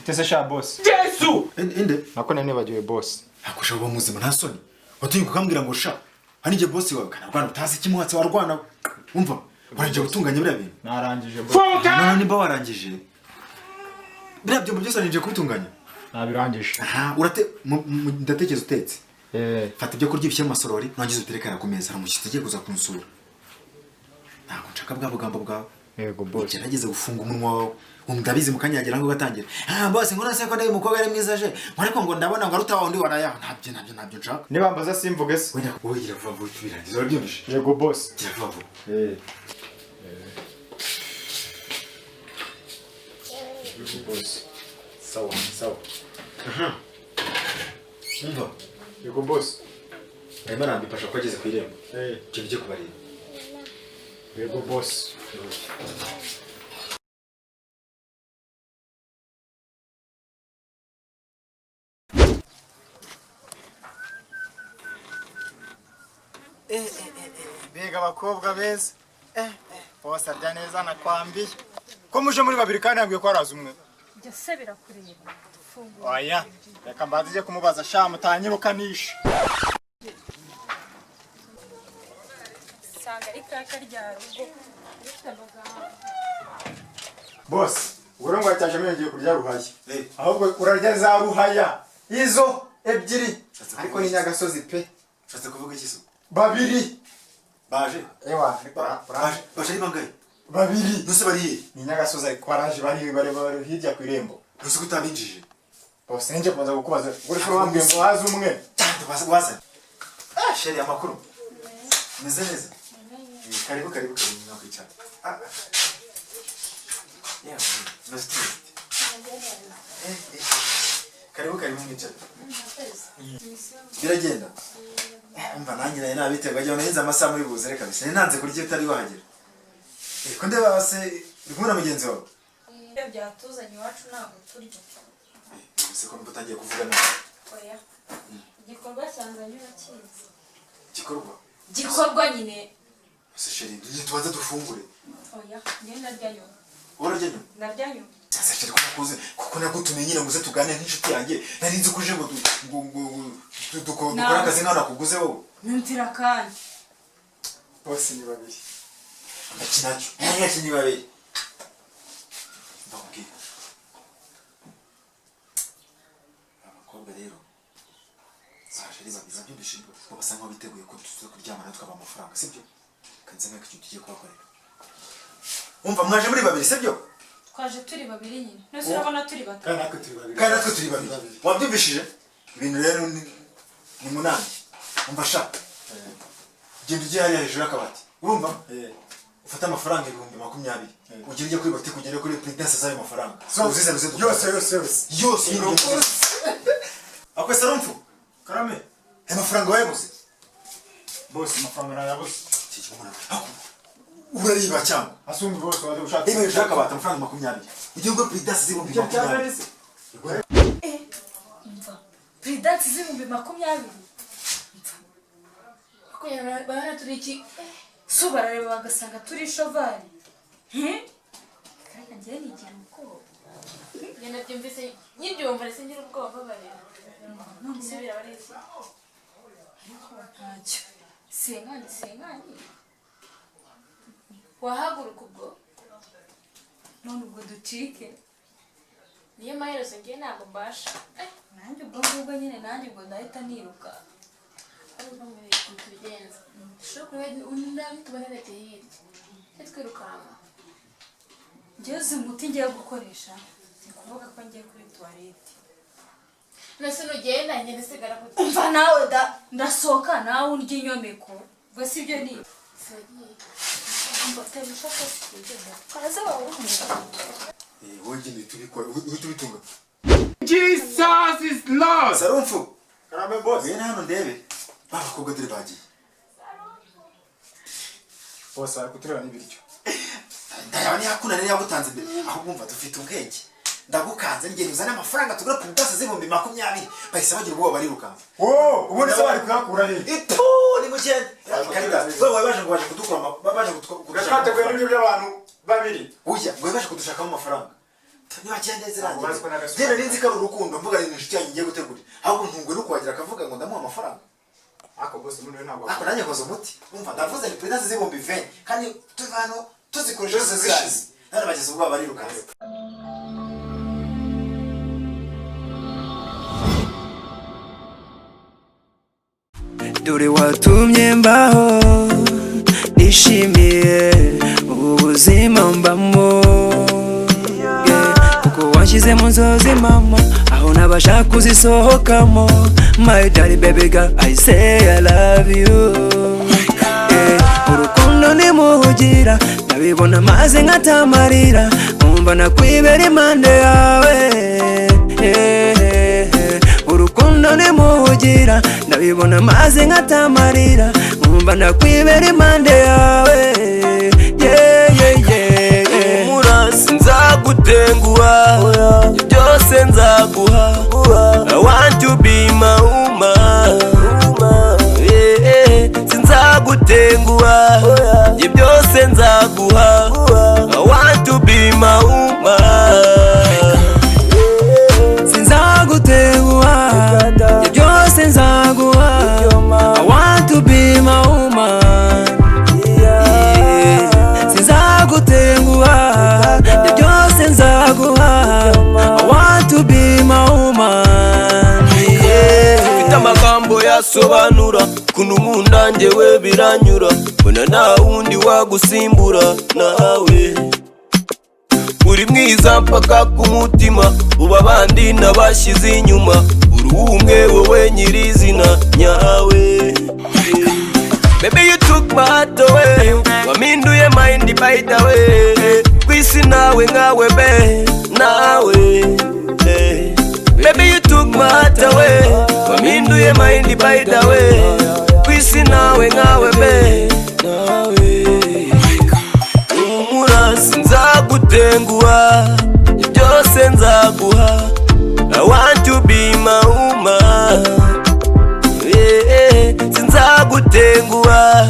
Tese sha boss. Yesu! Inde? Nako nari nibagiwe boss. Akusha uba muzima, nta soni? Watinyuka ukambwira ngo sha? Hani njye boss wawe kanarwana, utazi ikimuhatse warwana. Umva, warangije gutunganya biriya bintu? Narangije boss. None nimba warangije biriya byombo byose, warangije kubitunganya? Nabirangije. Aha urate ndatekereza utetse. Eh. Fata ibyo kurya ubishyire mu masorori, nurangiza uterekana ku meza. Hari umushyitsi ugiye kuza kunsura, ntabwo nshaka bwa bugambo bwawe. Yego boss. Ugerageze gufunga umunwa wawe. Ubu ndabizi mu kanya yagera ngo ugatangira: "Ah boss, ngo nase ko ndebe umukobwa ari mwiza je, ngo ariko ngo ndabona ngo aruta wa wundi waraya." Ntabyo nshaka. Nibambaza simvuge se? Wenda wowe gira vuba vuba tubirangiza, urabyumvise? Yego boss. Gira vuba vuba. Eh. Yego boss. Sawa sawa. Umva. Yego boss. Arimo arambipasha ko ageze ku irembo. Eh. Ikintu ujye kubareba. Yego boss. Mbega abakobwa beza! Bose arya neza nakwambiye. Ko muje muri babiri kandi yambwiye ko haraza umwe? Ibyo se birakureba? Fungura. Oya, reka mbanze ujye kumubaza sha, mutanyirukanisha. Sanga ikaka rya rugo rifite amagambo. Bose ubwo ngo yacyaje amenyo, kurya ruhaya. Eh. Ahubwo urarya za ruhaya izo ebyiri, ariko ni nyagasozi pe. Ushatse kuvuga iki se? Babiri. Baje? Ewa, ariko Baje, baje ari bangahe? Babiri. Nuse bari hehe? Ni nyagasozi, ariko baraje, bari hirya ku irembo. Nuse ko utabinjije? Bose njye kubanza kukubaza, uri ko wambwiye ngo haze umwe. Cyane wazanye. Ah chérie, amakuru? Meze neza. Karibu, karibu, karibu, nakwicara. Ah, ah. Yeah, meze ute? Eh, eh. Karibu, karibu, mwicara. Biragenda. Umva, nanjye nari nabiteguye, wagira ngo nahinze amasaha muri buze. Reka bisa nanze kurya utari wahagera. Ko ndeba se uri kumwe na mugenzi wawe? Iyo byatuzanye iwacu ntabwo turya. Ese ko numva utangiye kuvuga nabi? Oya, igikorwa cyanzanye urakizi. Gikorwa? Gikorwa nyine. Ese chérie, tubanze dufungure. Oya, njye ndarya nyuma. Urarya nyuma? Ndarya nyuma. Sasa chérie, ko nakuze, kuko nagutumiye nyine ngo uze tuganire nk'inshuti yanjye, nari nzi ko uje ngo dukore akazi nk'aho nakuguze wowe. Nyumvira kandi. Bose ni babiri. Iki nacyo abakinnyi babiri, ndakubwira. Abakobwa rero baje ari babiri, babyumvise ngo basa nkaho biteguye ko tuza kuryamana tukabaha amafaranga, sibyo? Kanze nk'ako ikintu tugiye kubakorera. Umva, mwaje muri babiri, sibyo? Twaje turi babiri nyine, nose urabona turi batatu? Kandi natwe turi babiri. Kandi natwe turi babiri, wabyumvishije? Ibintu rero ni munani. Umva sha, genda ujye hariya hejuru y'akabati, urumva? Ufate amafaranga 20,000, ugere ujye kuri botike, ugere kuri Prudence z'ayo mafaranga, uzizane uze dukore. Yose, yose, yose. Yose nyine ugende uzizane. Ako sarumfu. Karame. Ayo mafaranga wayabuze? Bose, amafaranga nayabuze. Ako, urariba cyangwa? Asumba bose waje gushaka. Reba hejuru y'akabati, amafaranga 20, ugere kuri Prudence z'ibihumbi Icyo cya 20. mbere se? Umva, Prudence z'ibihumbi 20. Barabona turi iki? So barareba bagasanga turi shovari. Kandi njyewe nigira ubwoba. Njye nabyumvise, nkibyumva ndetse ngira ubwoba bareba. None se Sinabira ari iki? Ariko ntacyo, senkani, senkani. Wahaguruka ubwo? None ubwo ducike. Niyo maherezo, ngiye ntabwo mbasha. Nanjye ubwo ngubwo nyine, nanjye ubwo ndahita niruka. Ariko mbere ukuntu tubigenza, dushobora kureba undi tubonereke hirya tujye twirukanka. Njyewe uzi umuti ngiye gukoresha? Ni ukuvuga ko ngiye kuri toilette. Nose nugenda, njye ndasigara ku Umva nawe da, ndasohoka nawe urya inyomeko. Ubwo si byo ni Sinagiye. Umva, tera ishakoshi tugenda, kaze wawumva. Wowe genda uhite ubikora, uhite ubitunga. Jesus is Lord. Sarumfu. Karame boss. Ngwino hano ndebe ba bakobwa, dore bagiye. Bose bari kutureba n'ibiryo. Ndayaba niyakunaniye yagutanze imbere. Ahubwo umva, dufite ubwenge, ndagukanze ngenda uzane amafaranga tugura Prudence z'ibihumbi 20. Bahise bagira ubwoba, barirukanka. Wowe ubundi se bari kuyakura he? Itu ni mugende ikarita. Wowe baje ngo baje kudukura baje kudushaka. Twateguye n'ibiryo by'abantu babiri. Ujya ngo baje kudushakamo amafaranga. Ntibagende. Ntabwo bazi ko Zirangiye. n'agasukari. Njye nari nzi ko ari urukundo, mvuga ni inshuti yanjye ngiye gutegura, ahubwo ntungwe no kuhagira akavuga ngo ndamuha amafaranga. Ariko boss, ubundi we ntabwo Ariko nanjye nkoze umuti. Umva, ndavuze ni prudence z'ibihumbi 20, kandi tuva hano tuzikoresha zose zishize, none bageze ubwoba barirukanse. Dore watumye mbaho, nishimiye ubu buzima mbamo. Yeah, kuko wanshyize mu nzozi mama, aho nabasha kuzisohokamo. My daddy, baby girl, I say I love you. Yeah, urukundo nimuhugira, ndabibona maze nkatamarira, nkumva nakwibera impande yawe. Yeah, urukundo nimuhugira, ndabibona maze nkatamarira, nkumva nakwibera impande yawe. Yeah. Humura, sinzagutenguha, byose nzaguha. I want to be my woman. Yeah, sinzagutenguha, ibyo byose nzaguha. I want to be my woman. Sinzagutenguha, ibyo byose nzaguha. I want to be my woman. Yeah. Sinzagutenguha, ibyo byose nzaguha. I want to be my woman. Yeah. Mfite amagambo yasobanura ukuntu nkunda, njyewe biranyura, mbona nta wundi wagusimbura. Nawe uri mwiza mpaka ku mutima, ubu abandi nabashyize inyuma, uri umwe wowe nyirizina nyawe. Baby, you took my heart away, wampinduye mind. By the way, ku isi nawe nkawe be nawe eh. Baby, you took my heart away, wampinduye mind. By the way, ku isi nawe nkawe be nawe. Humura, sinzagutenguha, byose nzaguha. I want to be my woman. Yeah, sinzagutenguha.